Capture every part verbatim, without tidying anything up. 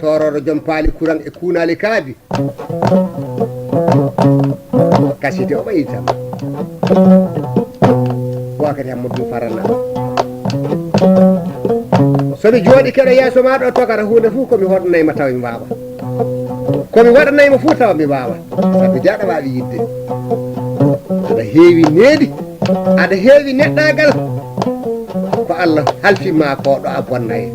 Toorooɗo joom paali kuran e kuunaali kaabi. Kasiti o ɓayi tan. Wakati Hammadou Farana. So mi jooɗi keɗo yeeso ma ɗo tokara huunde fof ko mi hoɗnay ma tawa mi waawa. Ko mi waɗanay mo fof tawa mi waawa. Sabu de aɗa waawi yidde. Aɗa heewi needi. Aɗa heewi neɗɗaagal. Ko Allah halfi ma ko ɗo a bonna en.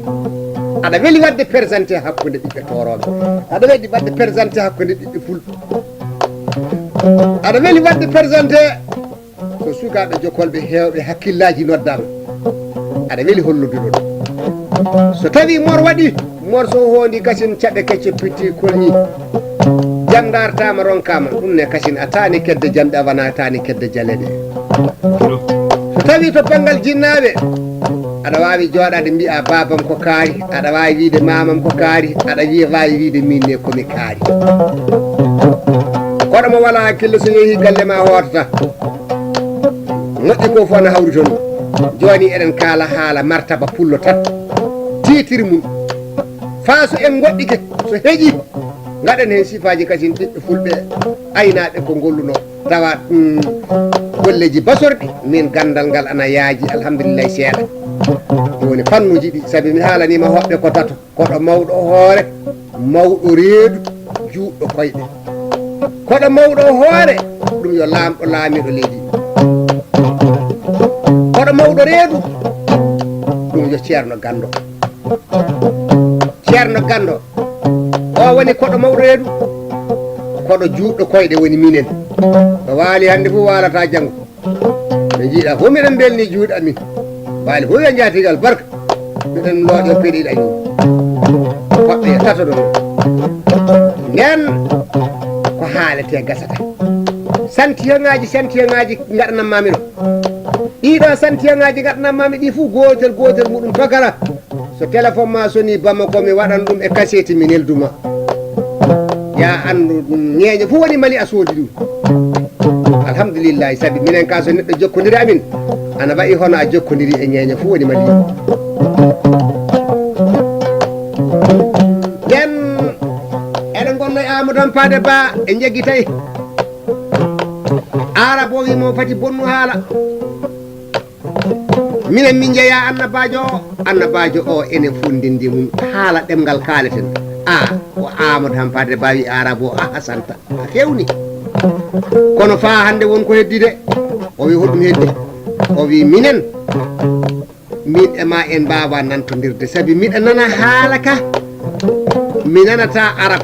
Aɗa weli waɗde présenté hakkunde ɓiɓɓe toorooɓe. Aɗa weli waɗde présenté hakkunde ɓiɓɓe fulɓe. Aɗa weli waɗde présenté so sukaaɓe jokolɓe heewɓe hakkillaaji noddaama. Aɗa weli hollude ɗum. So tawii mor waɗi, mor so hoondi kasin caɗe kecce pitti kolñi. Jam ndaartaama ronkaama, ɗum ne kasin a taani kedde jamɗe a wona taani kedde jaleeɗe. So tawii to banngal jinnaaɓe, aɗa waawi jooɗaade mbiya baabam ko kaari, aɗa waawi wiyde maamam ko kaari, aɗa wiya waawi wiyde min ne ko mi kaari. Koɗo mo walaa hakkille so yehi galle ma hootata. Moƴƴi ko fof ana hawri toon. Jooni eɗen kaala haala martaba pullo tan. Tiitiri mum. Faa so en ngoɗɗike, so heƴi, ngaɗen heen sifaaji kasin ɓiɓɓe fulɓe aynaaɓe ko ngolluno. Tawa, mm, golleeji basorɗi, min ganndal ngal ana yaaji, alhamdulillahi, seeɗa. Ɗum woni fannuuji ɗi, sabi mi haalaniima hoɓɓe ko tato, koɗo mawɗo hoore, mawɗo reedu, juutɗo koyɗe. Koɗo mawɗo hoore, ɗum yo laamɗo laamiiɗo leydi. Koɗo mawɗo reedu, ɗum yo ceerno ganndo. Ceerno ganndo, o woni koɗo mawɗo reedu, koɗo juutɗo koyɗe woni minen. Ɗo waali hannde fof waalata janngo. Ɓe njiiɗa fof miɗen mbelni juuɗe amin. Waali fof wiya njaatigal barka. Miɗen looƴo peɗiɗa ni. Woɓɓe e tato ɗon. Nden ko haalete gasata. Santiyaŋaaji, santiyaŋaaji ngaɗanammaami ɗo. Ɗiɗo santiyaŋaaji ngaɗanammaami ɗi fof gootel gootel muɗum tokara. So téléphone ma soni Bamako mi waɗan ɗum e kaseti mi nelduma. Ya anndu ɗum ñeeño fof woni Mali a soodi ɗum. Alhamdulillahi, sabi minen ka so neɗɗo jokkodiri amin, ana wayi hono a jokkodiri e ñeeño fof woni Mali. Nden eɗen ngonno e Amadou Hampade Ba e Jeggi Taye. Arab o wi mo fati bonnu haala. Minen min njeya annabaajo o, annabaajo o enen fof ndenndi mum haala ɗemngal kaaleten. A, o Amadou Hampade Ba wi Arab o, a hasanta, a fewni. Kono faa hannde won ko heddi de. O wi hoɗum heddi? O wi minen, min e ma en mbaawa nantondirde, sabi miɗa nana haala ka, mi nanata Arab.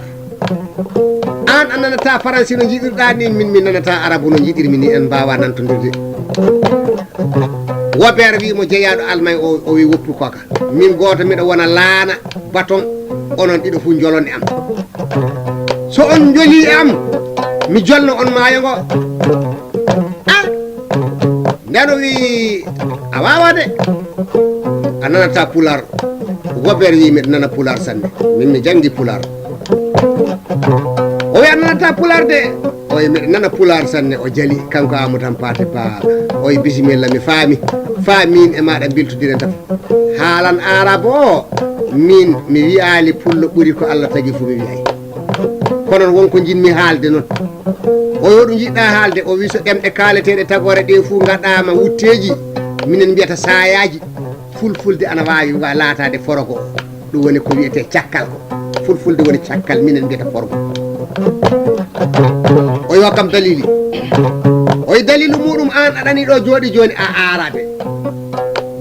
Aan a nanata faransi no njiɗirɗa ni, min mi nanata arabu no njiɗirmi ni, en mbaawa nantondirde. Wobeere wi mo jeyaaɗo Almay o, o wi woppu koka. Min gooto miɗo wona laana baton, onon ɗiɗo fof njolon e am. So on njoli e am, mi jolno on maayo ngo. Ah! Nden o wi, a wawa de. A nanata pular. Wobeere wi, miɗo nana pular sanne. Min mi jangi pular. O wi, a nanata pular de. O wi, miɗo nana pular sanne. O jali, kanko Amadou Hampate Ba. O wi, bisimilla, mi faami. Faa min e maɗa mbiltodiren tan. Haalan arabo o. Min, mi wi'aali pullo ɓuri ko Allah tagi fu mi wi'ay. Kono won ko jinmi haalde noon. O yo ɗum jiɗɗa haalde, o wi so ɗemɗe kaaleteeɗe tagoore ɗe fuu ngaɗaama wutteeji, minen mbiyata saayaaji, fulfulde ana waawi wa laataade forogo. Ɗum woni ko wiyetee cakkal ko. Fulfulde woni cakkal, minen mbiyata forogo. O yo kam dalili. O yi dalilu muɗum aan aɗani ɗo jooɗi jooni a aaraɓe.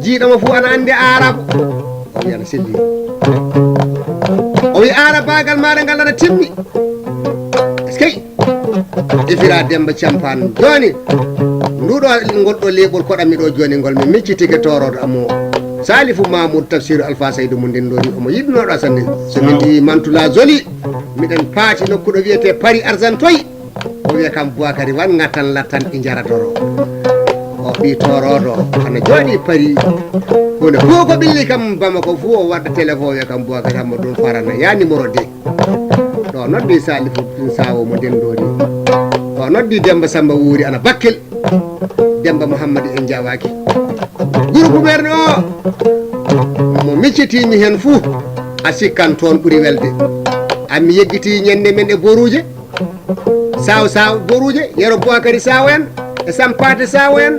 Jiiɗo mo fuu ana anndi aarabu. O wi ana selli. O wi aarabaagal maaɗa ngal ana timmi. Eskey. Ifira Demba Campaan. Jooni, nduɗo ngol ɗo leeɓol koɗami ɗo jooni ngol, mi miccitike tooroodo am o. Salifu Mamoud Tafsiru Alfa Saydu mo ndenndoori, omo yiɗnooɗo sanne. So min mbiyi Mantula Zoli, miɗen paati nokku ɗo wiyetee Paris Argenteuil. O wiya kam Boubacar wan ngatan lattan ɗi njara doro. O ɓii tooroodo, ana jooɗi Paris. Huunde fof ko ɓilli kam Bamako fof o waɗa téléphone o wiya kam Boubacar Hammadou ɗum farana. Ya numéro deux. Ɗo noddi Salifu Sawo mo ndenndoori. O O noddi Demba Samba Wuuri ana Bakkel. Demba Muhammadu en jawaaki. Groupe Merno o, mo miccitiimi heen fuu, a sikkan toon ɓuri welde. An mi yeggitii ñande men e Boruuje, Saw Saw Boruuje, Yero Boakari Saw en, e Sampaate Saw en.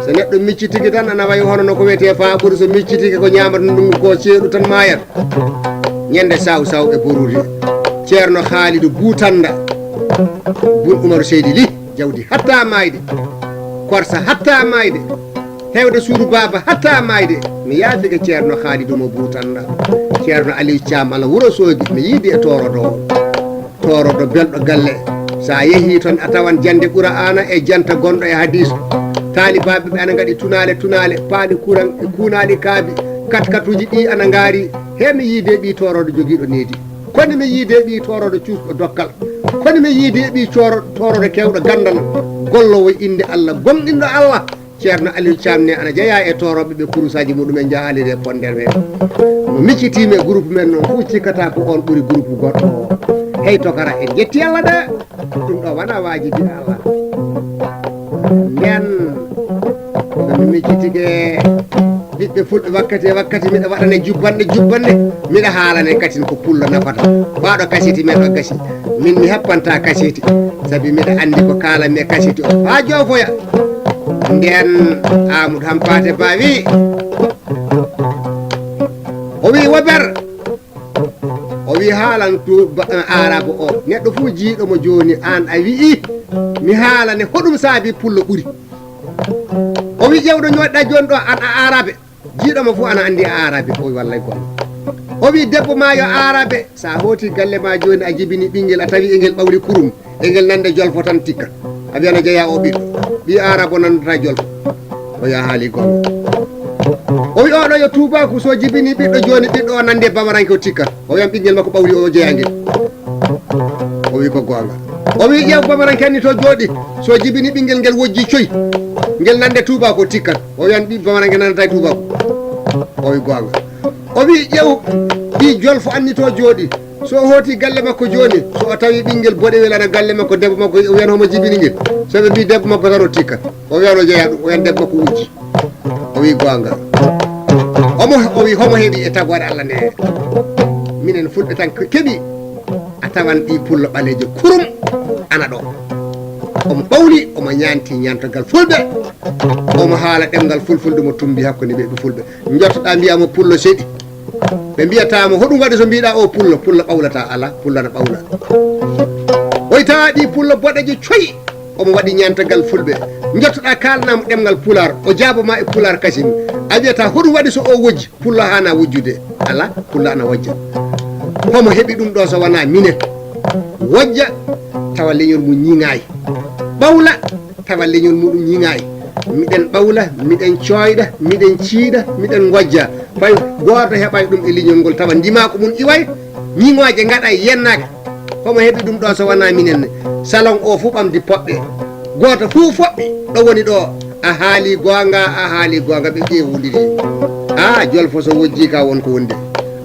So neɗɗo miccitike tan, ana wayi hono no ko wiyetee faaɓuru, so miccitike ko ñaamata ndungu ko ceeɗu tan maayat. Ñande Saw Saw e Boruuje, Ceerno Haalidu Buutannda, Bun Umaru Seydi Lih, jawdi hatta maayde, korsa hatta maayde, hewde suudu baaba hatta maayde. Mi yaafike Ceerno Haalidu mo Buutannda, Ceerno Aliyu Caam ala Wuro Soogi, mi yiidi e toorodo o. Toorodo belɗo galle. So a yehii toon, a tawan jannde Qur'aana e janta gonɗo e hadiis. Taalibaaɓe ɓe ana ngaɗi tunaale, tunaale, paali kuran e kuunaali kaabi, katkatuuji ɗi ana ngaari. He mi yiidi e ɓii toorodo jogiiɗo needi. Koni mi yiidi e ɓii toorodo cuusɗo dokkal. Koni mi yiidi e ɓii cooro-, toorodo kewɗo ganndal, golloowo e innde Allah, gomɗinɗo Allah. Ceerno Aliou Thiam ne ana jeyaa e toorooɓe ɓe kurusaaji muɗumen njaha haaliri e ponder men. Mo miccitiimi e groupe men noon fof cikkata ko oon ɓuri groupe goɗɗo o. Hey tokara, en njetti Allah de. Ɗum ɗo wona waajibi Allah. Nden, so mi miccitike ɓiɓɓe fulɓe wakkati e wakkati, miɗa waɗane jubbanɗe, jubbanɗe, miɗa haalane katin ko pullo nafata. Ɓaaɗo kaseti men o gasi. Min mi happanta kaseti, sabi miɗa anndi ko kaalanmi e kaseti o. Haa joofoya. Nden Amadou Hampaate Ba wi, o wi, Wober, o wi, haalan tu-, ba-, Aarabu o. Neɗɗo fuu jiiɗo mo jooni, aan a wi'i, mi haalane hoɗum saabi pullo ɓuri. O wi, ƴeew ɗo ñooɗɗa jooni ɗo, aan a Aarabe. Jiiɗo mo fof ana anndi a Aarabe. O wi, wallay goonga. O wi, debbo ma yo Aarabe. So a hooti galle ma jooni, a jibini ɓinngel, a tawi engel ɓawli kurum, engel nande jolfo tan tikka. A wiyan a jeyaa o ɓiɗɗo. Ɓii Aarabe o nandata jolfo. O wi, a haali goonga. O wi, oɗo yo tuubaaku, so jibini ɓiɗɗo jooni, ɓiɗɗo o nande bamaranke o tikka. O wiyan ɓinngel makko ɓawli o jeyaa ngel. O wi, ko goonga. O wi, ƴeew bamaranke anni to jooɗi. So jibini ɓinngel ngel wojji coy, ngel nande tuubaaku o tikkan. O wiyan ɓii bamaranke nanata e tuubaaku. O wi, goonga. O wi, ƴeew ɓii jolfo anni to jooɗi. So o hooti galle makko jooni, so o tawi ɓinngel boɗewel ana galle makko, debbo makko, o wiyan homo jibini ngel. So ɓe mbii debbo makko tan o tikka. O wiyan o jeyaa ɗum, o wiyan debbo makko wujji. O wi, goonga. Omo, o wi, homo heɓi e tagoore Allah nde? Minen fulɓe tan ke-, keɓi. A tawan ɓii pullo ɓaleejo kurum ana ɗo. Omo ɓawli, omo ñaanti ñaantogal fulɓe. Omo haala ɗemngal fulfulde mo tumbi hakkunde ɓe, ɓe fulɓe. Njottoɗaa mbiyaa mo pullo seɗi. Ɓe mbiyata mo, hoɗum waɗi so mbiɗa o pullo? Pullo ɓawlata, ala, pullo ana ɓawla. Oy tawa ɗi pullo boɗejo coyi. Omo waɗi ñaantagal fulɓe. Njottoɗaa kaalana mo ɗemngal pulaar, o jaabo ma e pulaar kasim. A wiyata, hoɗum waɗi so o wojji? Pullo haana wojjude. Ala, pullo ana wojja. Homo heɓi ɗum ɗo so wonaa minen? Wojja, tawa leñol mum ñiŋaay. Ɓawla, tawa leñol muɗum ñiŋaay. Miɗen ɓawla, miɗen cooyɗa, miɗen ciiɗa, miɗen ngojja. Fay gooto heɓaay ɗum e leñol ngol, tawa ndimaaku mum iwaay, ñiŋooje ngaɗaay, yennaaka. Homo heɓi ɗum ɗo so wonaa minen ne? Salon o fuu ɓamdi poɓɓe. Gooto fuu foɓɓi ɗo woni ɗo. A haali goonga, a haali goonga, ɓe ƴeewondiri. A, jolfo so wojji ka won ko wondi.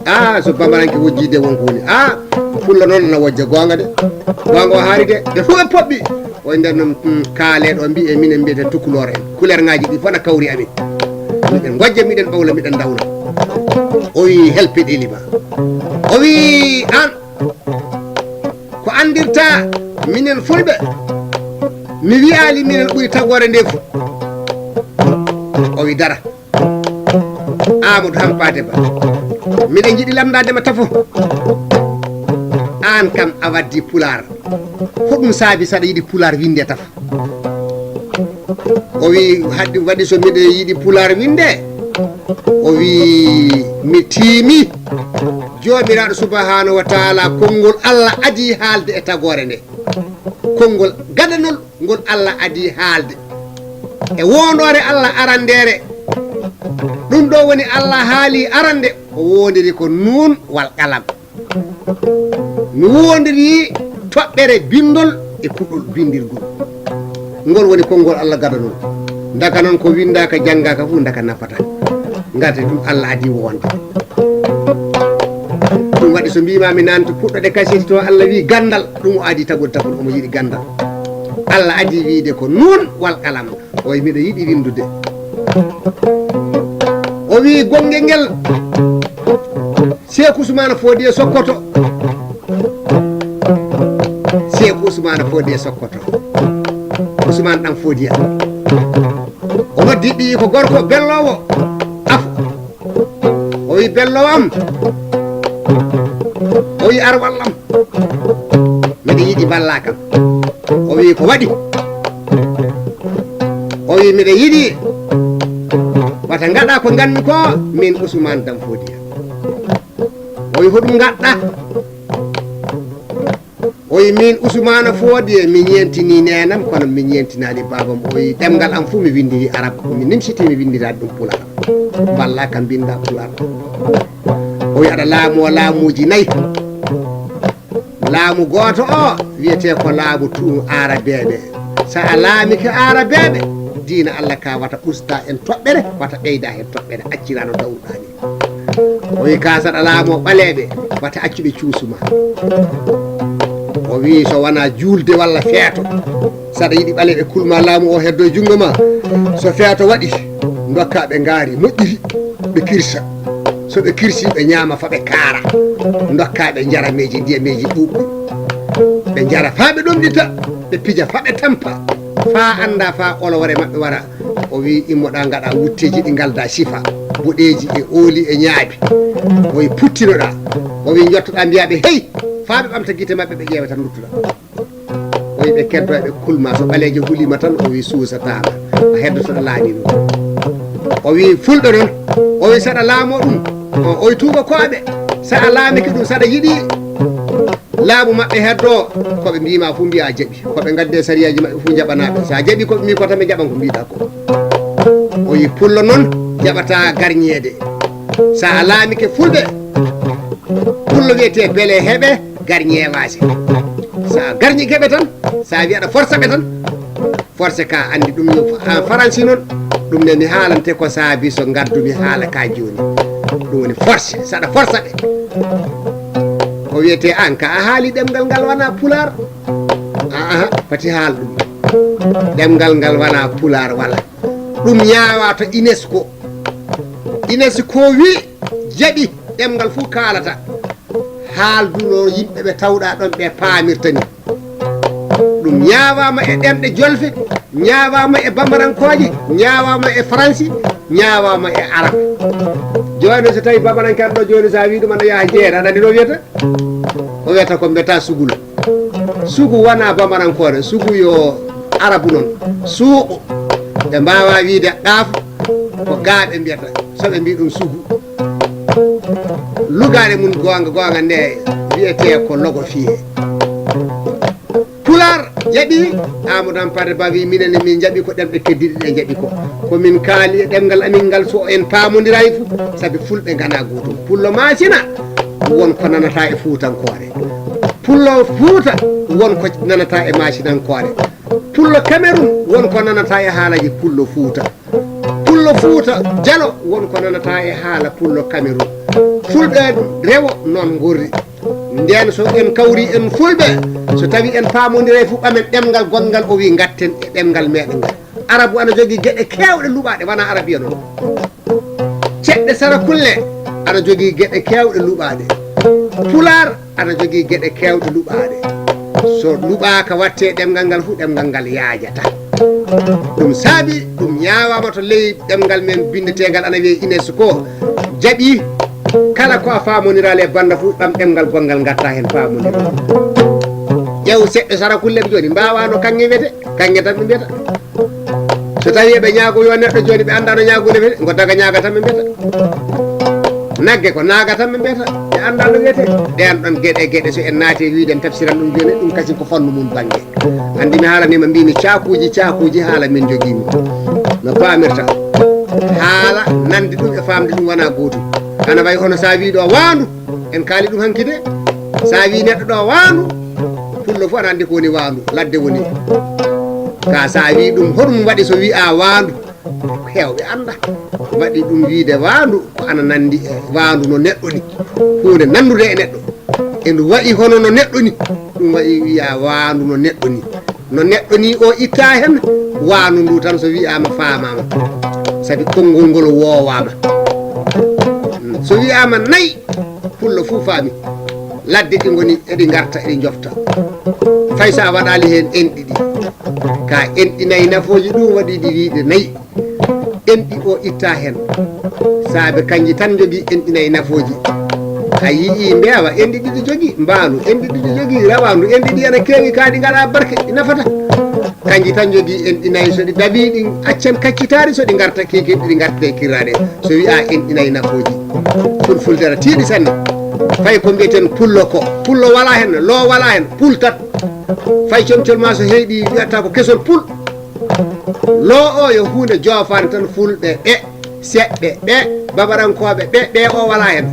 A, so bamaranke wojji de won ko woni. A, pullo noon ana wojja goonga de. Goonga o haali de, ɓe fuu ɓe poɓɓi. O wi nder noon, mm, kaale ɗo mbiye minen mbiyete tukulor en. Kulerŋaaji ɗi fof na kawri amin. Miɗen ngojja, miɗen ɓawla, miɗen dawna. O wi helpe ɗeli ma. O wi an, ko anndirta minen fulɓe, mi wiyaali minen ɓuri tagoore nde fof. O wi dara. Amadou Hampaate Ba. Miɗen njiɗi lamndaade ma tafo. Aan kam a waddi pulaar. Ko ɗum saabi saɗa yiɗi pulaar winnde tafo? O wi, haɗi waɗi so miɗo yiɗi pulaar winnde? O wi, mi tiimi. Joomiraaɗo subhaanahu wa taala, konngol Allah adii haalde e tagoore nde. Konngol gadanol ngol Allah adii haalde. E woondoore Allah arandeere. Ɗum ɗo woni Allah haali arande, o woondiri ko nuun wal qalam. Mi woondiri toɓɓere binndol e kuɗol binndirgol. Ngol woni konngol Allah gadanol. Ndaka noon ko winndaaka, janngaaka fof ndaka nafata. Ngati ɗum Allah adii wonde. Ɗum waɗi so mbiima mi nanta puɗɗode kaseti to Allah wi ganndal, ɗum o adii tagol tagol, omo yiɗi ganndal. Allah adi wiide ko nuun wal qalam. O wi miɗo yiɗi winndude. O wi gonnge ngel Seeku Usmaana Foodiye Sokoto. Seeku Usmaana Foodiye Sokoto. Usmaan Ɗan Foodiye. O noddi ɓiyi ko gorko belloowo. Af. O wi belloowo am. O wi ar wallam. Miɗo yiɗi mballa kam. O wi ko waɗi? O wi miɗo yiɗi wata ngaɗa ko nganmi ko min Usmaan Ɗan Foodiye. O wi hoɗum ngaɗɗa? O wi min Usmaana Foodiye mi ñeentini neenam kono mi ñeentinaali baabam. O wi ɗemngal am fuu mi winndiri arab, mi nimsiti mi winndiraade ɗum pulaar. Mballa kam mbinnda pulaar. O wi aɗa laamoo laamuuji nayi. Laamu gooto o wiyetee ko laamu tu aarabeeɓe. So a laamike aarabeeɓe, diina Allah ka wata usta en toɓɓere, wata ɓeyda hen toɓɓere, accirano dawruɗaa ni. O wi ka saɗa laamoo ɓaleeɓe, wata accu ɓe cuusuma. O wi so wona juulde walla feeto, saɗa yiɗi ɓaleeɓe kulma laamu o heddo e junngo ma. So feeto waɗi, ndokka ɓe ngaari moƴƴiri, ɓe kirsa. So ɓe kirsi, ɓe ñaama fa ɓe kaara. Ndokka ɓe njara meeji ndiyameeji ɗuuɗɗi. Ɓe njara fa ɓe ɗomɗita, ɓe pija fa ɓe tampa. Fa annda fa olowore maɓɓe wara. O wi immoɗa ngaɗa wutteeji ɗi ngalda sifa. Boɗeeji e ooli e ñaabi. O wi puttinoɗa. O wi njottoɗa mbiya ɓe hey! Fa ɓe ɓamta gite maɓɓe ɓe ƴeewa tan nduttuɗa. O wi ɓe keddo eɓe kulma so ɓaleejo hulima tan o wi suusataama. A heddotoɗo laamiiɗo. O wi fulɓe noon. O wi saɗa laamoo ɗum. O wi tuubakooɓe. Saɗa laamike ɗum saɗa yiɗi laamu maɓɓe heddo. Ko ɓe mbima fuu mbiya a jaɓi. Ko ɓe ngadde sariyaaji maɓɓe fuu njaɓanaaɓe. Sa jaɓi ko ɓe mbi ko tan ɓe njaɓan ko mbiɗa ko. O wi pullo noon jaɓata garñeede. Sa a laamike fulɓe. Pullo wiyetee bele heɓe garñeewaasi. Sa garñi keɓe tan, sa wi aɗa forsa ɓe tan, forse ka anndi ɗum en faransi noon. Ɗum ne mi haalante ko saabi so ngaddu mi haala ka jooni. Ɗum woni forse, saɗa forsa ɓe. O wiyetee an ka a haali ɗemngal ngal wona pulaar. Aa, pati haal ɗum. Ɗemngal ngal wona pulaar wala. Ɗum ñaawa to unesco. Unesco wi jaɓi ɗemngal fuu kaalata. Haalduno yimɓe ɓe tawɗa ɗon ɓe paamirta ni. Ɗum ñaawama e ɗemɗe jolfe, ñaawama e bambarankooje, ñaawama e faransi, ñaawama e arab. Jooni so tawi bambaranke an ɗo jooni sa wi ɗum aɗa yaha jeere aɗa andi no wiyata? O wiyata ko mbeta sugul. Sugu wona bambarankoore, sugu yo arabu noon. Suuqu ɓe mbawa wiide ɗaaf ko ga ɓe mbiyata so ɓe mbi ɗum sugu. Lugaare mum goonga goonga nde wiyetee ko logo fiye. Pulaar jaɓi. Amadou Hampate Ba wi minen min jaɓi ko ɗemɗe keddiɗe ɗe jaɓi ko. Ko min kaali e ɗemngal amin ngal so en paamondiray fu sabi fulɓe ngana gootum. Pullo maasina won ko nanata e fuutankoore. Pullo fuuta won ko nanata e maasinankoore. Pullo Cameroun won ko nanata e haalaji pullo fuuta. Pullo Fuuta Jalo won ko nanata e haala pullo Cameroun. Fulɓe rewo noon ngorri. Nden so en kawri en fulɓe, so tawi en paamondiray fu ɓamen ɗemngal gonngal o wi ngatten e ɗemngal meɗen ngal. Arabu ana jogii geɗe keewɗe luɓaaɗe wona arabiya noon. Ceɗɗe sara kulle ana jogii geɗe keewɗe luɓaaɗe. Pulaar ana jogii geɗe keewɗe luɓaaɗe. So luɓaaka watte ɗemngal ngal fu ɗemngal ngal yaajata. Ɗum saabi ɗum ñaawama to ley ɗemngal men binndeteengal ana wiyee unesco jaɓi kala ko a faamondiral e bannda fu ɗam ɗemngal gonngal ngatta heen paamondiral. Ƴeew seɗɗe sara kulle ɓe jooni mbawano kaŋŋe wiyete kaŋŋe tan ɓe mbiyata. So tawi eɓe ñaago yo neɗɗo jooni ɓe annda no ñaagude wiyete ngo daga ñaaga tan ɓe mbiyata. Nagge ko naaga tan ɓe mbiyata ɓe annda no wiyete. Ɗen ɗon geɗe geɗe so en naati e wiide en tafsiran ɗum jooni ɗum kasin ko fannu mum bannge. Anndi mi haalanima mbimi caakuuji caakuuji haala min jogiimi no paamirta haala nande ɗum e faamde ɗum wona gootum. Ana wayi hono sa wi ɗo waandu en kaali ɗum hanki de. Sa wi neɗɗo ɗo waandu pullo fof ana anndi ko woni waandu ladde woni. Ka sa wi ɗum hoɗum waɗi so wi'a waandu heewɓe annda waɗi ɗum wiide waandu ko ana nanndi e waandu no neɗɗo ni. Huunde nanndude e neɗɗo e ndu wayi hono no neɗɗo ni. Ɗum wayi wiya waandu no neɗɗo ni. No neɗɗo ni o itta hen, waandu ndu tan so wiyaama faamaama. Sabi konngol ngol woowaama. Mm, so wiyaama nayi, pullo fuu faami. Ladde ɗi ngoni, eɗi ngarta, eɗi njofta. Fay so a waɗaali heen enɗi ɗi. Ka enɗi nayi nafooji, ɗum waɗi ɗi wiyde nayi. Enɗi o itta heen. Saabe kanji tan njogii enɗi nayi nafooji. A yiyii mbeewa, enɗi ɗiɗi jogii, mbaandu, enɗi ɗiɗi jogii, rawaandu, enɗi ɗi ana keewi, ka ɗi ngalaa barke, ɗi nafata. Kanji tan njogii enɗi nayi, so ɗi daɓii, ɗi accen kaccitaari, so ɗi ngarta keekin, ɗi ngartira kirraaɗe. So wiyaa enɗi nayi nafooji. Fulfulde ana tiiɗi sanne. Fay ko mbiyeten pullo ko. Pullo walaa heen, loo walaa heen, pul tan. Fay comcol maa so heyɗi, wiyata ko kesol pul. Loo o yo huunde joofaande tan, fulɓe ɓe, seɓɓe ɓe, babarankooɓe ɓe, ɓe o walaa heen.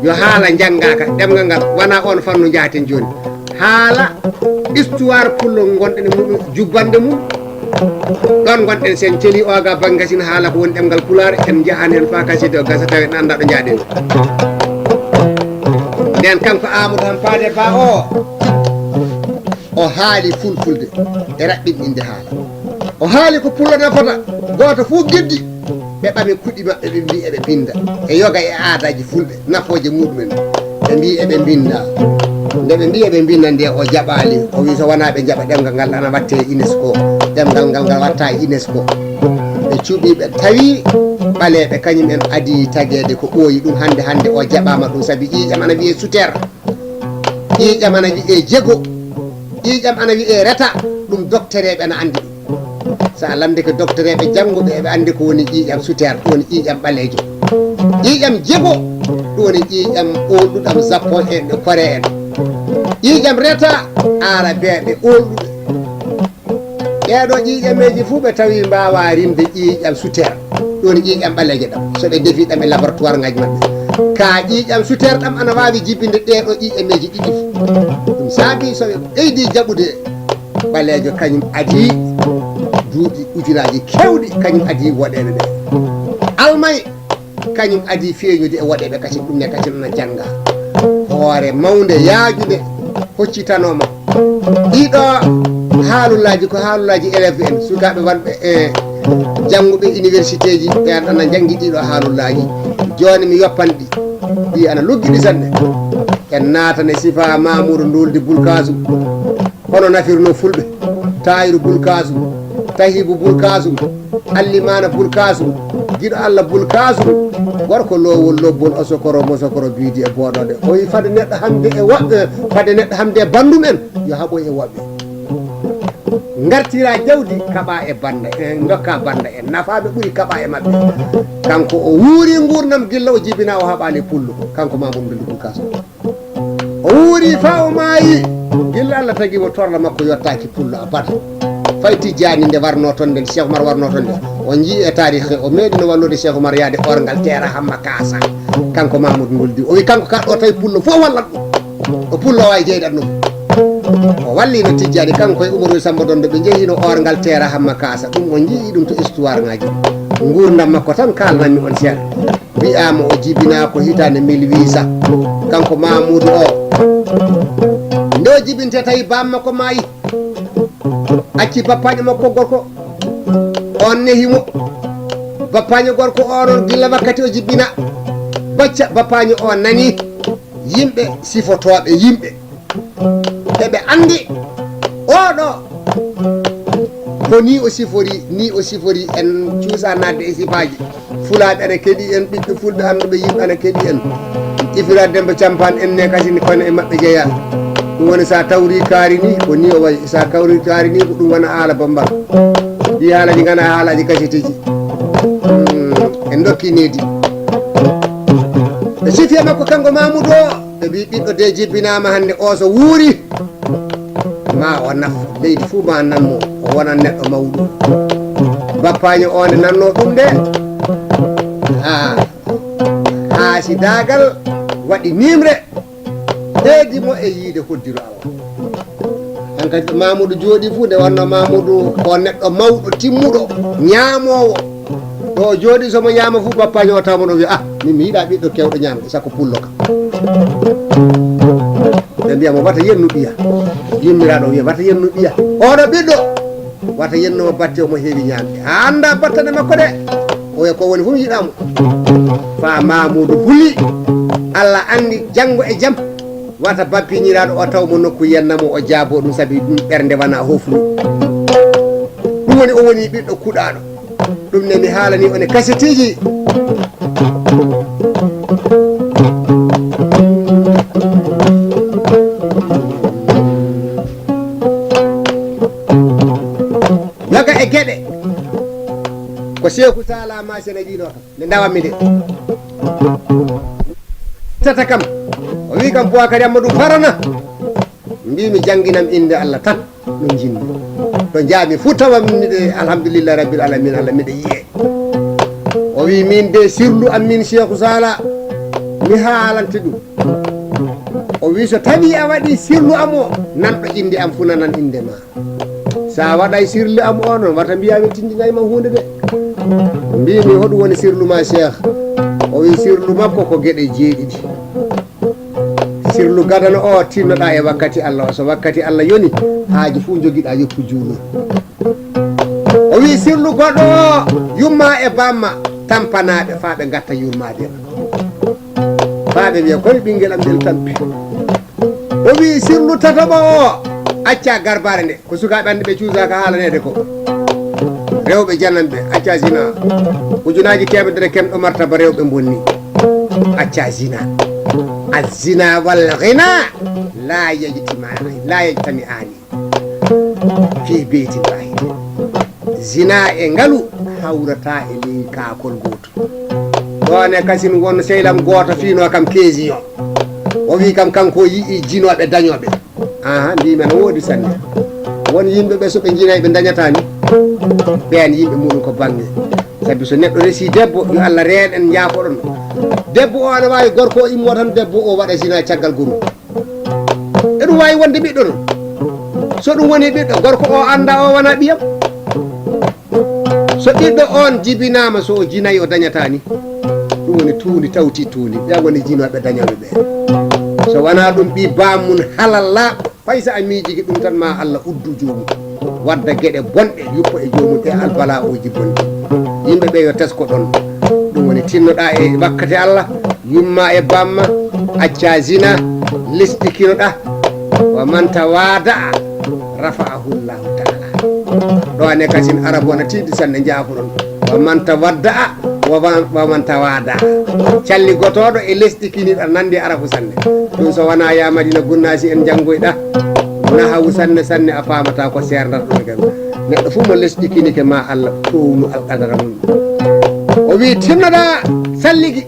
Yo haala njanngaaka, ɗemngal ngal, wonaa oon fannu njahaten jooni. Haala, histoire pullo ngonɗen e muɗum, jubbannde mum. Ɗoon ngonɗen, so en celii oga bannge, so en haala ko woni ɗemngal pulaar, en njahan heen faa kasidi o gasa, tawa en anndaa ɗo njahaɗen. Ndeen kanko Amadou Hampade Ba o, o haali fulfulde e raɓɓinɗinde haala. O haali ko pullo nafata, gooto fof geddi, ɓe ɓami kuɗi maɓɓe, ɓe mbii eɓe mbinnda e yoga e aadaaji fulɓe, nafooje muɗumen. Ɓe mbii eɓe mbinnda. Nde ɓe mbii eɓe mbinnda nde, o jaɓaali. O wii so wonaa ɓe njaɓa ɗemngal ngal, ana watte e UNESCO. Ɗemngal ngal, ngal watta e UNESCO. Ɓe cuɓii, ɓe tawi ɓaleeɓe kañum en adii tageede ko ɓooyi ɗum. Hannde, hannde o jaɓaama ɗum, sabi ƴiiƴam ana wiyee suteer. Ƴiiƴam ana wiyee jego. Ƴiiƴam ana wiyee reta. Ɗum doktereeɓe ana anndi ɗum. So a lanndike doktereeɓe jannguɓe, eɓe anndi ko woni ƴiiƴam suteer, ɗum woni ƴiiƴam ɓaleejo. Ƴiiƴam jego, ɗum woni ƴiiƴam oolɗuɗam Japon en e Kore en. Ƴiiƴam reta, aarabeeɓe oolɗuɓe. Ɗeeɗo ƴiiƴameeji fuu ɓe tawi mbaawaa rimde ƴiiƴam suteer. Ɗum woni ƴiiƴam ɓaleejo ɗam. So ɓe defi ɗam e laboratoire ngaji maɓɓe. Ka ƴiiƴam suteer ɗam ana waawi jibinde ɗeeɗo ƴiiƴameeji ɗiɗi. Ɗum saabi so ɓe ɓeydi jaɓude ɓaleejo, kañum adii duuɓi ujunaaji keewɗi, kañum adii woɗeeɓe ɓe. Almay, kañum adii feeñude e woɗeeɓe, kasin ɗum ne kasin ana jannga. Hoore mawnde yaajunde hoccitanooma. Ɗiɗo haalullaaji ko haalullaaji élève en, sukaaɓe wonɓe e jannguɓe université ji, ɓe an ana njanngi ɗiɗo haalullaaji. Jooni mi yoppan ɗi. Ɗi ana luggiɗi sanne. En naatan e sifa Mamoudou Ndouldi Boulkasou. Hono nafirnoo fulɓe, Tahiru Bulkasum, Tahibu Bulkasum, Allimaana Bulkasum, Giɗo Alla Bulkasum, gorko loowol lobbol, osokoro mosokoro biidi e booɗoɗe. O wi fade neɗɗo hamde e woɓɓe, fade neɗɗo hamde e banndum en, yo haɓoy e woɓɓe. Ngartira jawdi, kaɓa e bannda, en ndokka bannda en, nafaaɓe ɓuri kaɓa e maɓɓe. Kanko o wuuri nguurndam gilla o jibina o haɓaali pullo, kanko Mamoudou Ndouldi Bulkasum. O wuuri faa o maayi, gila Alla tagi mo, torla makko yottaaki pullo abada. Fay Tijjaani nde warnoo toon nde, Cheikh Oumar warnoo toon nde, on njii e taarih, o meeɗino wallude Cheikh Oumar yaade Orngal Teera Hamma Kaasa. Kanko Mamoudou Ndouldi, o wi kanko ka ɗo tawi pullo fof wallat ɗum. O pullo waawi jeyɗat ɗum. O wallino Tijjaani, kanko e Umaru Samba Dondo, ɓe njehino Orngal Teera Hamma Kaasa. Ɗum on njii ɗum to histoire ngaji. Nguurndam makko tan kaalnanmi on seeɗa. Wiyaama o jibinaa ko hitaande mille huit cent, kanko Mamoudou o. Nde o jibintee tawi baam makko maayi. Acci bappaanjo makko gorko. On nehi mo. Bappaanjo gorko o noon gila wakkati o jibinaa. Bacca bappaanjo o nani yimɓe sifotooɓe yimɓe. Eɓe anndi oɗo ko ni o sifori, ni o sifori, en cuusa naatde e sifaaji. Fulaaɓe ana keɗi en, ɓiɓɓe fulɓe annduɓe yimɓe ana keɗi en. Ifira Demba Campaan en ne kasi kono e maɓɓe jeyaa. Ɗum woni so a tawri kaari ni, ko ni o wayi. So a kawri kaari ni, ko ɗum wona haala bombal. Ɗi haalaji ngana haalaji kasitiji. Hmm, en dokki needi. Ɓe sifi e makko kanko Mamoudou o. Ɓe mbi ɓiɗɗo de jibbinaama hannde o so wuuri, ma o naf, leydi fuu ma nan mo, o wonan neɗɗo mawɗo. Bappaanyo o nde nannoo ɗum de, haa, haa si daagal waɗi nimre, ɓeydi mo e yiide hoddiro awa. Hankadi ɗo Mamoudou jooɗi fuu, nde wonno Mamoudou ko neɗɗo mawɗo, timmuɗo, ñaamoowo. Ɗo o jooɗi, so mo ñaama fuu, bappaanyo o tawa mo ɗo wiya, "Ah, min mi yiɗa ɓiɗɗo kewɗo ñaamde, sakko pullo kam." Ɓe mbiya mo, "Wata yennu ɓiya." Yummiraaɗo wiya, "Wata yennu ɓiya." Oɗo ɓiɗɗo, wata yennu mo batte, omo heewi ñaamde. A annda battane makko de. Oya ko woni fof yiɗaa mo. Fa Mamuudu Buli, Allah anndi janngo e jam. Wata bappiñiraaɗo o taw mo nokku yenna mo, o jaaboo ɗum, sabi ɗum ɓernde wona hofru. Ɗum woni, o woni ɓiɗɗo kuɗaaɗo. Ɗum ne mi haalani on e kasetiiji. Yoga e geɗe. Ko Seeku Sala Masina wiino kam. Nde ndawammi de. Tata kam. O wi kam, Boubacar Amadou Farana. Mbimi jannginam innde Allah tan. No njinmi. To njaami fof tawa miɗe, alhamdulillahi rabbil alamin, Allah miɗe yiye. O wi min de sirlu am min Seeku Sala, mi haalante ɗum. O wi so tawi a waɗi sirlu am o, nanɗo innde am fof nanan innde ma. Sa waɗay sirlu am o noon, wata mbiya mi tindinay ma huunde de. Mbimi hoɗum woni sirlu ma Seeku? O wi sirlu makko ko geɗe jeeɗiɗi. Sirlu gadano o tinnoɗa e wakkati Allah o. So wakkati Allah yoni, haaji fof jogiɗa yoppu juulo. O wi sirlu goɗɗo o, yumma e bamma, tampanaɓe fa ɓe gatta yurmade ma. Fa ɓe wiya koye ɓinguel am ngel tampi. O wi sirlu tataɓo o, acca garbare nde. Ko sukaaɓe hannde ɓe cuusaaka haalanede ko. Rewɓe jananɓe, acca zina. Ujunaji temedere kemɗo martaba rewɓe bonni. Acca zina. Azzina wal ghina la yajtima'ani, la yajtami'ani fi beytin wahid. Zina e ngalu hawrata e ley kaakol gooto. Ɗon e kasin won sehlam gooto fiino kam keesiyo. O wi kam kanko o yi'i jinooɓe dañooɓe. Aha, mbimi no woodi sanne. Won yimɓe ɓe so ɓe jinay ɓe dañata ni. Ɓen yimɓe muɗum ko bange. Sabi so neɗɗo resi debbo, yo Allah reen en, njaafoɗon. Debbo o ana waawi gorko o immo tan, debbo o waɗa zina caggal gorum. Eɗum waawi wonde ɓiɗɗo noon. So ɗum woni ɓiɗɗo, gorko o annda o wona ɓiyam. So ɓiɗɗo on jibinaama, so o jinayi o dañata ni. Ɗum woni tuundi tawti tuundi. Ɓen woni jinooɓe dañooɓe ɓe. So wonaa ɗum ɓii baamun halal laaɓɗo, fay so a miijiki ɗum tan ma Allah uddu joomum. Wadda geɗe bonɗe, yuppa e joomum e albala'uuji bonɗi. Yimɓe ɓe yo tesko ɗon. Ɗum woni tinnoɗaa e wakkati Allah. Yumma e bamma, acca zina, lesɗikinoɗa. Wa man tawada'a rafa'ahu Allahu ta'ala. Ɗo ane kasin arabu ana tiiɗi sanne, njaafuɗon. Wa man tawadda'a, wa man, wa man tawada'a. Calli gotoɗo e lesɗikiniɗo ana nandi arabu sanne. Ɗum so wona ya Madina Gunnasi en njanngoyɗa nahawu sanne sanne, a faamata ko seerdata ɗum e kam. Neɗɗo fof mo lesɗikinike ma Allah townu alqadara mum. O wi tinnoɗa salligi.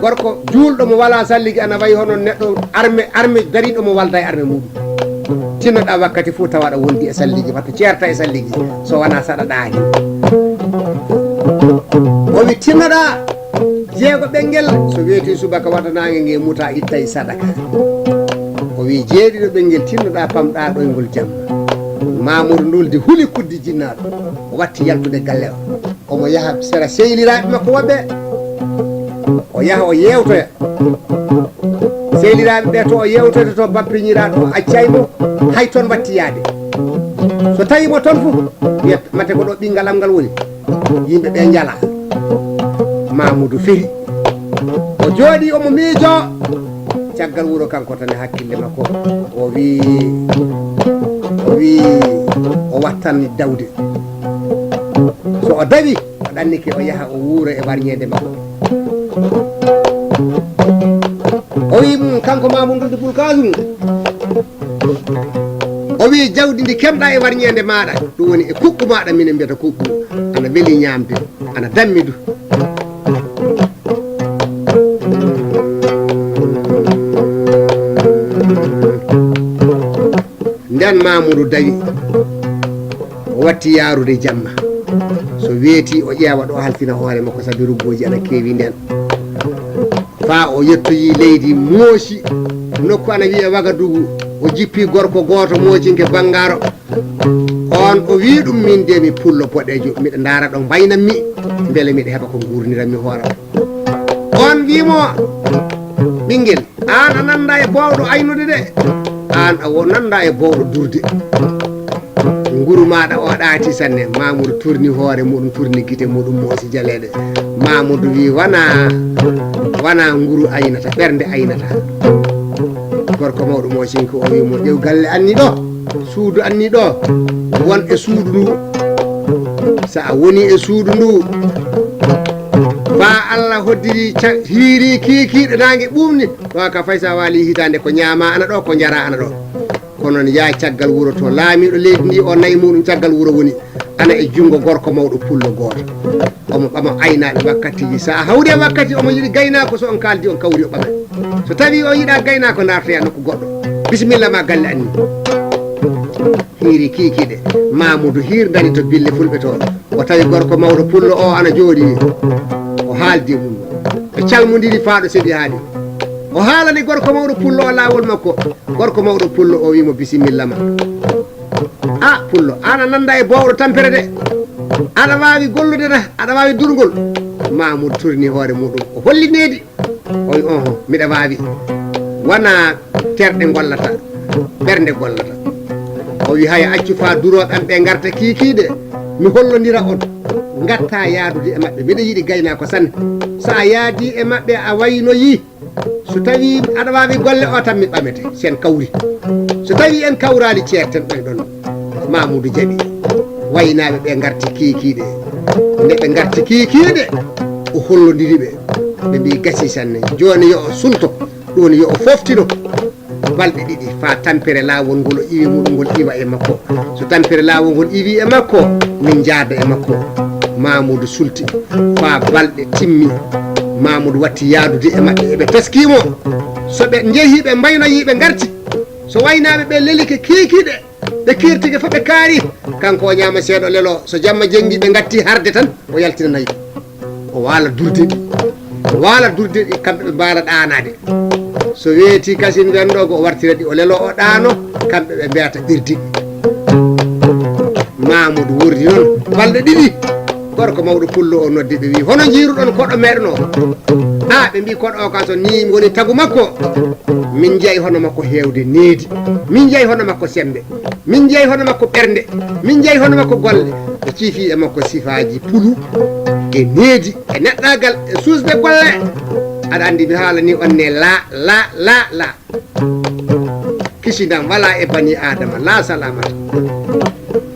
Gorko juulɗo mo wala salligi ana wayi hono neɗɗo arme, arme dariɗo mo walda e arme muɗum. Tinnoɗa wakkati fof tawaɗa wondi e salligi, wata ceerta e salligi, so wona saɗa ɗaani. O wi tinnoɗa jeego ɓenngel, so weeti subaka wata naange nge muta ittay sadaka. O wi jeeɗiɗo ɓenngel tinnoɗa pamɗa ɗoyngol jamma. Mamoudou Ndouldi huli kuddi jinnaaɗo, o watti yaltude galle o. Omo yaha sera sehliraaɓe makko woɓɓe. O yaha o yeewtoya. Sehliraaɓe ɓe to o yeewtoyta to bappiñiraaɗo o accay mo hay toon watti yaade. So tawi mo toon fof, wiyat mate ko ɗo ɓinngal am ngal woni. Yimɓe ɓe njala. Mamoudou firi. O jooɗi omo miijo. Caggal wuro kanko tan e hakkille makko. O wi, o wi, o wattan dawde. So o dawi, o ɗannike o yaha o wuura e warñeende makko. O wi mum, kanko Mamoudou Ndouldi Boulkassoum. O wi jawdi ndi kemɗa e warñeende maɗa, ɗum woni e kuɓɓu maɗa, minen mbiyata kuɓɓu. Ana weli ñaamde, ana dammi du. Nden Mamoudou dawi, o watti yaarude jamma. So weeti, o ƴeewa ɗo halfina hoore makko, sabi ruggooji ana keewi nden. Faa o yettoyi leydi Moosi, nokku ana wiyee Wagadugu. O jippi gorko gooto Moosinke Banngaaro. On o wii ɗum, "Min de mi pullo boɗeejo, miɗa ndaara ɗo mbaynammi, mbele miɗa heɓa ko nguurnirammi hoore am." On wii mo, "Ɓinngel, Aan a nanndaa e boowɗo aynude de. Aan a wo nanndaa e boowɗo durde. Nguru maaɗa o ɗaati sanne. Mamoudou turni hoore muɗum, turni gite muɗum, moosi jaleeɗe. Mamoudou wi, "Wana, wana nguru aynata, ɓernde aynata." Gorko mawɗo moosinko o wi mo, "Ƴeew galle anni ɗo, suudu anni ɗo, won e suudu ndu. So a woni e suudu ndu, faa Allah hoddiri ca-, hiiri kiikiiɗe naange ɓuuɓni, ɗo ka fay so a waali hitaande ko ñaama ana ɗo, ko njara ana ɗo. Kono noon yaa caggal wuro to laamiiɗo leydi ndi o nayi muɗum caggal wuro woni ana e junngo gorko mawɗo pullo gooto." Omo ɓama aynaaɓe wakkatiiji. So a hawri e wakkati omo yiɗi gaynaako, so on kaaldi on kawri o ɓamay. So tawii o yiɗaa gaynaako, naartoyaa nokku goɗɗo. Bisimilla ma galle anni. Hiiri kiikiiɗe. Mamoudou hiir dari to bille fulɓe to. O tawi gorko mawɗo pullo o ana jooɗii. O haaldi e mum. Ɓe calmondiri faa ɗo seeɗi haaɗi. O haalani gorko mawɗo pullo o laawol makko. Gorko mawɗo pullo o wi mo, "Bisimilla ma. A pullo, aan a nanndaa e boowɗo tampere de. Aɗa waawi gollude na, aɗa waawi durngol?" Mamoudou turni hoore muɗum. O holli needi. O wi, "Oho, miɗa waawi. Wona terɗe ngollata, ɓernde gollata." O wi, "Haya, accu faa durooɓe am ɓe ngarta kiikiiɗe, mi hollondira on. Ngatta yaadude e maɓɓe. Miɗa yiɗi gaynaako sanne. So a yaadii e maɓɓe, a waynoyii. So tawii aɗa waawi golle o tan, mi ɓamete, si en kawri. So tawii en kawraali, ceerten ɗoon ɗoon." Mamoudou jaɓi. Waynaaɓe ɓe ngarti kiikiiɗe. Nde ɓe ngarti kiikiiɗe, o hollondiri ɓe. Ɓe mbii, "Gasii sanne. Jooni yo o sulto. Ɗum woni yo o fooftino balɗe ɗiɗi faa tampere laawol ngol o iwi muɗum ngol iwa e makko. So tampere laawol ngol iwi e makko, min njaada e makko." Mamoudou sulti faa balɗe timmi. Mamoudou watti yaadude e maɓɓe. Eɓe teskii mo. So ɓe njehii, ɓe mbaynoyii, ɓe ngarti. So waynaaɓe ɓe lelike kiikiiɗe, ɓe kiirtike fof ɓe kaari. Kanko o ñaama seeɗa lelo. So jamma jenngi ɓe ngatti harde tan, o yaltina nayi. O waala durdeɗi. O waala durdeɗi, kamɓe ɓe mbaala ɗaanaade. So weeti kasin wenɗo go o wartira ɗi o lelo o ɗaano, kamɓe ɓe mbiyata ɓirdi. Mamoudou wordi noon balɗe ɗiɗi. Gorko mawɗo pullo o noddi ɓe wi, "Hono njiiruɗon koɗo meɗen o?" A, ɓe mbi, "Koɗo o ka so ni woni tagu makko. Min njeyi hono makko heewde needi. Min njeyi hono makko sembe. Min njeyi hono makko ɓernde. Min njeyi hono makko golle." Ɓe ciifi e makko sifaaji pulu e needi e neɗɗaagal e suusde golle. Aɗa anndi mi haalani on ne la, la, la, la. Kisinam wala e bani Adama, la salamata.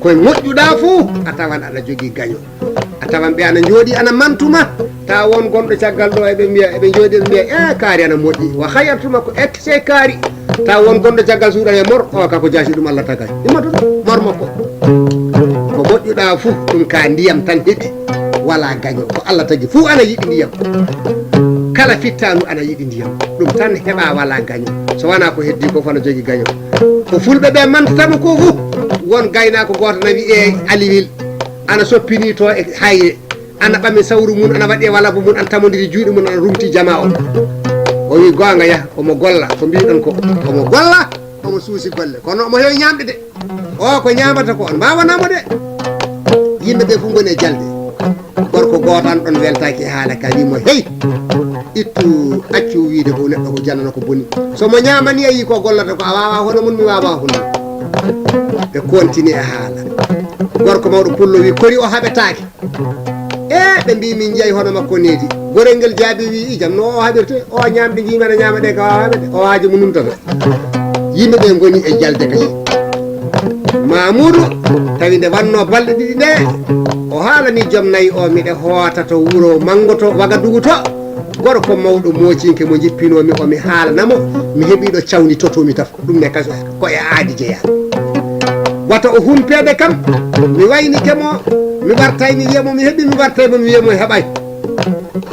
Koye moƴƴuɗaa fof, a tawan aɗa jogii gaño. A tawan ɓe ana njooɗii, ana mantuma. Tawa won gonɗo caggal ɗo, eɓe mbiya, eɓe njooɗii, eɓe mbiya, "E, kaari ana moƴƴi." Wa hayyartuma ko excès kaari. Tawa won gonɗo caggal suuɗa e mor, o ka ko jaasi ɗum Allah tagay. Immoto ɗum, mor makko. Ko moƴƴuɗaa fof, ɗum ka ndiyam tan heɓi. Wala gaño. Ko Allah tagi fof ana yiɗi ndiyam. Kala fittaandu ana yiɗi ndiyam. Ɗum tan heɓa wala gaño. So wona ko heddi ko fana jogi gaño. Ko fulɓe ɓe mantata mo ko fof. Won gaynaako gooto na wiyee Aliwil. Ana soppini to e hayre. Ana ɓami sawru mum, ana waɗi e walabu mum, ana tamondiri juuɗe mum, ana rumti jama o. O wi, "Goonga ya, omo golla, ko mbiɗon ko. Omo golla, omo suusi golle. Kono omo heewi ñaamde de. O ko ñaamata ko on mbaawanaa mo de." Yimɓe ɓe fof ngoni e jalde. Gorko gooto an ɗon weltaaki e haala ka, wi mo, "Hey, ittu, accu wiide ko neɗɗo ko janano ko boni. So mo ñaamani a yi ko gollata ko, a waawa hono mum, mi waawa hono mum." Ɓe kontini e haala. Gorko mawɗo pullo wi, "Kori o haɓetaake?" E ɓe mbi, "Min njeyi hono makko needi." Gorel ngel jaabi wi, "I jam no o haɓirte? O ñaamde njiimi aɗa ñaama ɗe ka waawa de. O haaji mo numtata." Yimɓe ɓe ngoni e jalde kasi. Mamoudou tawi nde wanno balɗe ɗiɗi nde, o haalani joom nayi o, "Miɗe hoota to wuro Manngo to Wagadugu to. Gorko mawɗo moocinke mo njippinoomi o, mi haalana mo, mi heɓi ɗo cawni totomi taf." Ɗum ne kaso ko e aadi jeyaa. Wata o humpeede kam, mi waynike mo, mi wartay mi wiya mo mi heɓi, mi wartay mo mi wiya mo heɓay.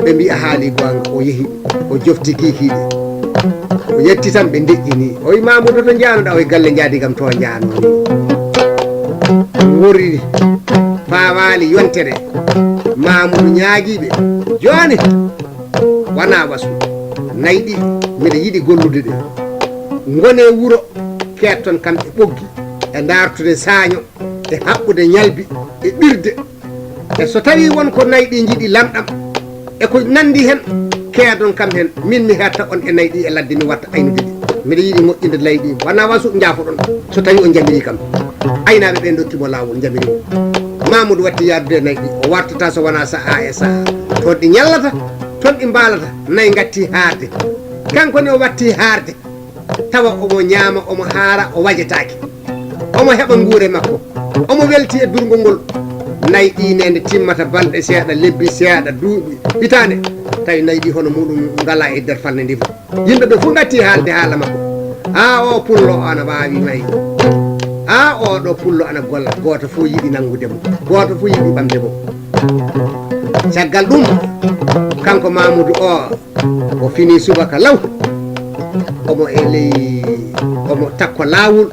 Ɓe mbi a haali goonga, o yehi, o jofti kiikiiɗe. O yetti tan ɓe ndeƴƴini. O wi Mamoudou to njaanoɗa, o wi galle njaadi kam to njaanoni. Worri, fawaali yontere. Mamoudou ñaagiiɓe. Jooni, wona wasu. Nayi ɗi, miɗa yiɗi gollude ɗe. Ngone wuro, keetton kam e ɓoggi, e daartude saaño, e haɓɓude ñalbi, e ɓirde. E so tawii won ko nayi ɗi njiɗi lamɗam, e ko nanndi heen, keedon kam heen, miin mi heɓta on e nayi ɗii e ladde, mi watta aynude ɗi. Miɗo yiɗi moƴƴinde nayi ɗii, wonaa wa suuɗ njaafoɗon, so tawii on njamirii kam. Aynaaɓe ɓee ndokki mo laawol, njamiri mo. Mamuudu watti yaadude e nayi ɗii, o wartata so wonaa sahaa e sahaa. Toon ɗi ñallata, toon ɗi mbaalata, nayi ngatti haarde. Kanko ne o watti haarde. Tawa omo ñaama, omo haara, o wajetaake. Omo heɓa nguure makko. Omo welti e durngol ngol. Nayi ɗii ne nde timmata balɗe seeɗa, lebbi seeɗa, duuɓi, hitaande, tawi nayi ɗii hono muɗum ngalaa e nder falnde ndee fof. Yimɓe ɓe fof ngatti haalde haala makko. Haa o pullo o ana waawi nayi. Haa oo ɗoo pullo ana golla. Gooto fof yiɗi nanngude mo. Gooto fof yiɗi ɓamde mo. Caggal ɗum, kanko Mamuudu o, o fini subaka law, omo e ley, omo takko laawol,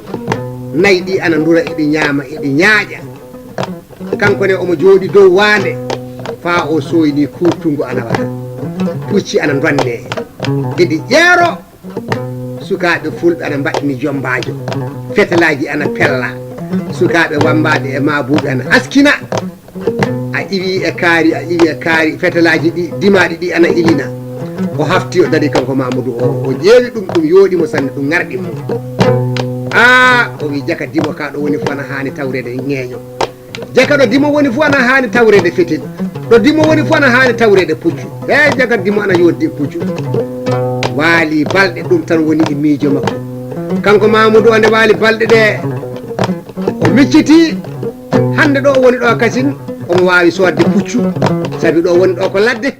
nayi ɗii ana ndura, eɗi ñaama, eɗi ñaaƴa. Kanko ne omo jooɗi dow waande, faa o sooyni kuurtungu ana wara. Pucci ana ndonne, eɗi ƴeero. Sukaaɓe fulɓe ana mbaɗɗini jommbaajo. Fetelaaji ana pella. Sukaaɓe wammbaaɓe e maabuuɓe ana askina. A iwi e kaari, a iwi e kaari, fetelaaji ɗi, dimaaɗi ɗi ana ilina. O hafti, o dari kanko Mamuudu o, o ƴeewi ɗum, ɗum yooɗi mo sanne, ɗum ŋarɗi mo. Aa, o wi, jaka dimo ka ɗo woni fof ana haani tawreede ñeeño. Jaka ɗo dimo woni fof ana haani tawreede fetel. Ɗo dimo woni fof ana haani tawreede puccu. He, jaka dimo ana yooɗdi e puccu. Waali balɗe, ɗum tan woni e miijo makko. Kanko Mamuudu o, nde waali balɗe ɗe, o micciti. Hannde ɗo o woni ɗo kasin, omo waawi soodde puccu, sabi ɗo o woni ɗo ko ladde.